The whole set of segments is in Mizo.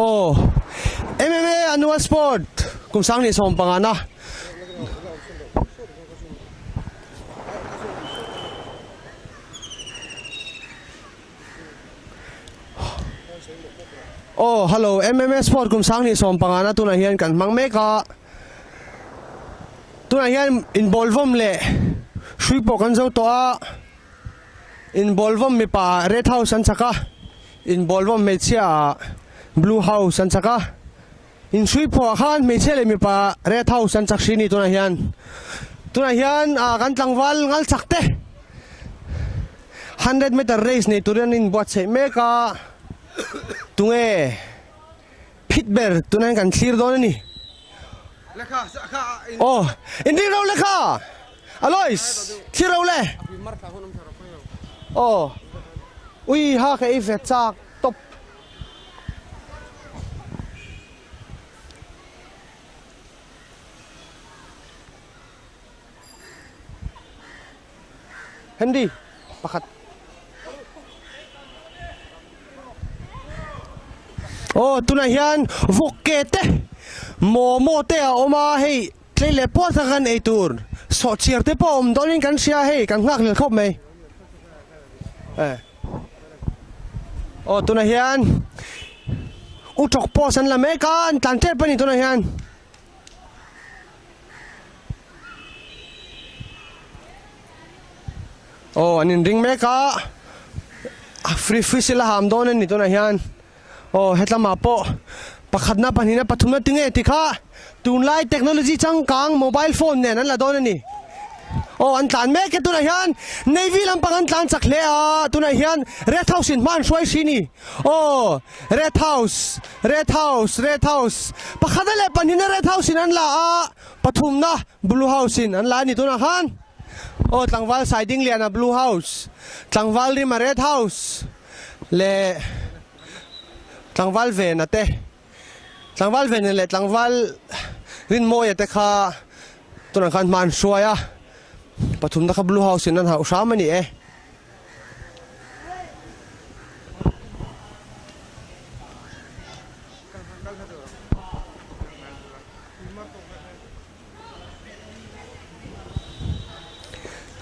Aw MMA Annual Sport kum sang ni sawm panga na. Aw hello MMA Sport kum sang ni sawm panga na tunah hian kan hmang mek a. Tunah hian inbawlvawm leh hrui pawh kan zo tawh a. Inbawlvawm mipa Red House an chak a, inbawlvawm hmeichhia Blue House an chak a. Inhrui phuah khan hmeichhia leh mipa Red House an chak hri ni tunah hian. Tunah hian kan tlangval ngal chak te 100 meter race nei turin an inbuatsaih mek a, tunge phit ber tunah hian kan thlir dawn a ni. Aw, inring ro le kha! Alois, thlir ro le! Aw, ui ha ka ei ve chak tawp. Henry, pakhat. Aw, tunah hian vawk ke te, momo te a awm a, hei tlei leh pual tak kan ei tur sawhchiar te pawh a awm dawnin kan hria hei kan nghak hlel khawp mai. Aw, tunah hian u tawk post an la mek a, an tlan tep a ni tunah hian. Aw an inring mek a free whistle a ham dawn a ni tunah hian aw hetlamah pawh pakhatna pahnihna pathumna tinge tih kha tunlai technology changkang mobile phone nen an la dawn a ni. Aw an tlan mek e tunah hian Navy lampang an tlan chak hle a tunah hian Red House in hma an hruai hri ni aw Red House Red House Red House pakhata leh pahnihna Red House in an la a pathumna Blue House in an la a ni tunah khan aw tlangval Saiding Liana Blue House tlangval Rima Red House leh tlangval Vena te Tlangval Vena leh tlangval Rinmawia te kha tunah khan hma an hruai a, pathumna kha Blue House in an hauh hram a ni e.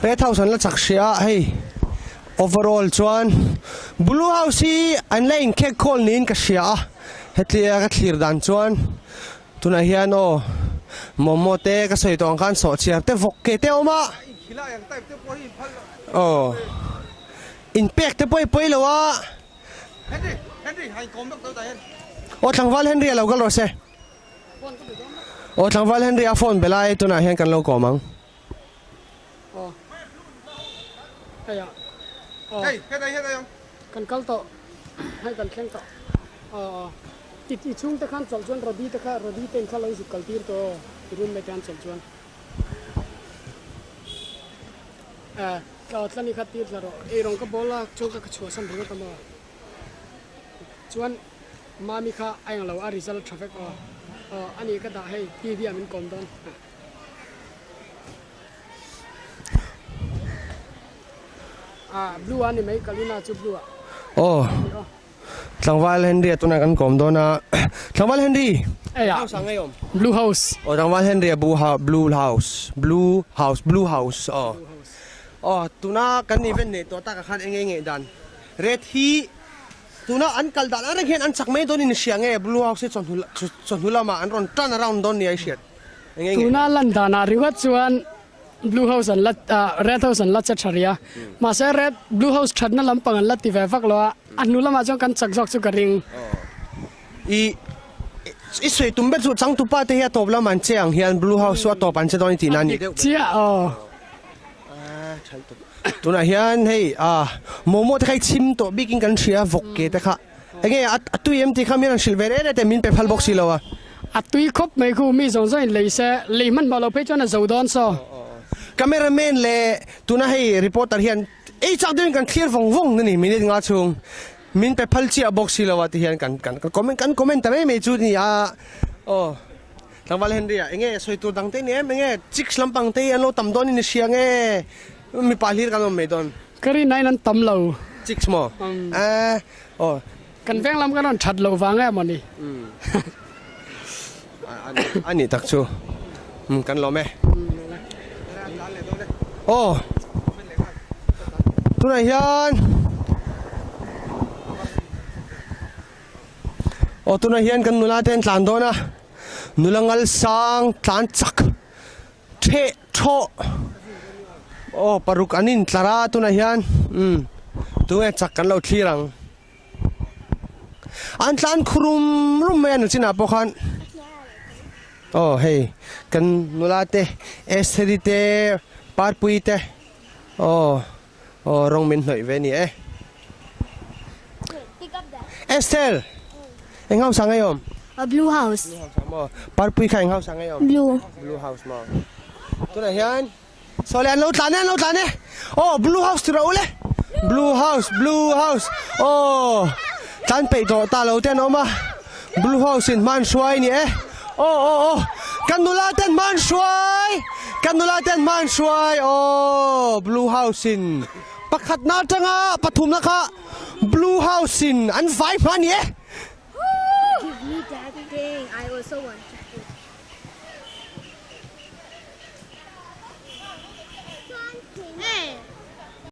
Red House an la chak hrih a hei overall chuan Blue House hi an la inkhek khawl niin ka hria a hetia ka thlir dan chuan tunah hian aw momo te ka sawi tawh ang khan sawhchiar te vawk ke te a awm a aw inpek te pawh i pawi lo a aw tlangval Henry a lo kal rawh se. Aw tlangval Henry a phone be lai tunah hian kan lo kawm ang. Aw hei ah aw kan kal tawh hei kan thleng tawh aw aw i i chhung te khan chawlh chuan Rody te kha Rody te in kha lo zuk kal tir tawh aw i roommate te an chawlh chuan eh tla tlani kha tir thla rawh eirawng ka bawl a chuan ka chhuahsan ringawt a maw. Chuan Mami kha a englo a result tha vek aw. Aw ani ka dah hei TV ah min kawm dawn. Ah blue a ni mai Kalina chu blue ah. Aw Tlangval Henry a tunah kan kawm dawn a. Tlangval Henry. Eia Blue House. Aw Tlangval Henry a Blue House Blue House Blue House aw. Aw tuna kan event neih tawh takah khan enge ngeih dan. Red hi tuna an kal dan ang reng hian an chak mai dawn in hria nge Blue House hi chawhnu chawhnu lamah an rawn turn around dawn nia i hriat eng eng Tuna lan danah ringawt chuan Blue House an la ah Red House an la che tha rih a mahse Red Blue House thatna lampang an la ti ve vak lo a a hnu lamah chuan kan chak zawk chu ka ring. I i sawi tum ber chu changtupa te hi a tawp lam an che ang hian Blue House chu a tawp an che dawn i tihna a ni deuh ber. Chiah aw. Tunah hian hei ah momo te kha i chhim tawh bikin kan hria vawk ke te kha enge a tui em tih kha min rawn hrilh ve reng reng teh min pe phal bawk si lo a. A tui khawp mai khu mi zawng zawng in lei se lei hmanhmawh lo phei chuan a zo dawn saw. Camera man leh tuna hei reporter hian ei chak deuhin kan thlir vawng vawng a ni minute nga chhung min pe phal chiah bawk si lo a ti hian kan kan kan comment ta mai mai chu ni a aw. Tlangval Henry-a, Enge sawi tur dang te ni em? Enge chicks lampang te hi an lo tam dawn in i hria nge mipa hlir kan awm mai dawn? Ka rin aiin an tam lo. Chicks maw? Aw. Kan veng lam kan rawn that loh vang em awni. A nih tak chu kan lawm e. Aw tunah hian aw tunah hian kan nula te an tlan dawn a nula ngal sang tlan chak theh thawh aw paruk an intlar a tunah hian umm tunge chak kan lo thlir ang. An tlan khurum rum mai a nuchinah pawh khan aw hei kan nula te Estheri te Parpuii te aw aw rawng min hnawih ve a ni e Esther eng house ah nge i awm? A blue house. Blue house ah maw Parpuii kha eng house ah nge i awm? Blue. Blue house maw tunah hian. Saw le an lo tlan e an lo tlan e aw blue house ti rawh u le blue house blue house aw tlan peih tawh ta lo te an awm a blue house in hman hruai a ni e aw aw aw kan nula ten hman hruai kan nula ten hman hruai aw blue house in pakhat na atanga pathumna kha blue house in an vai hma a ni e. Give me that thing I also want to.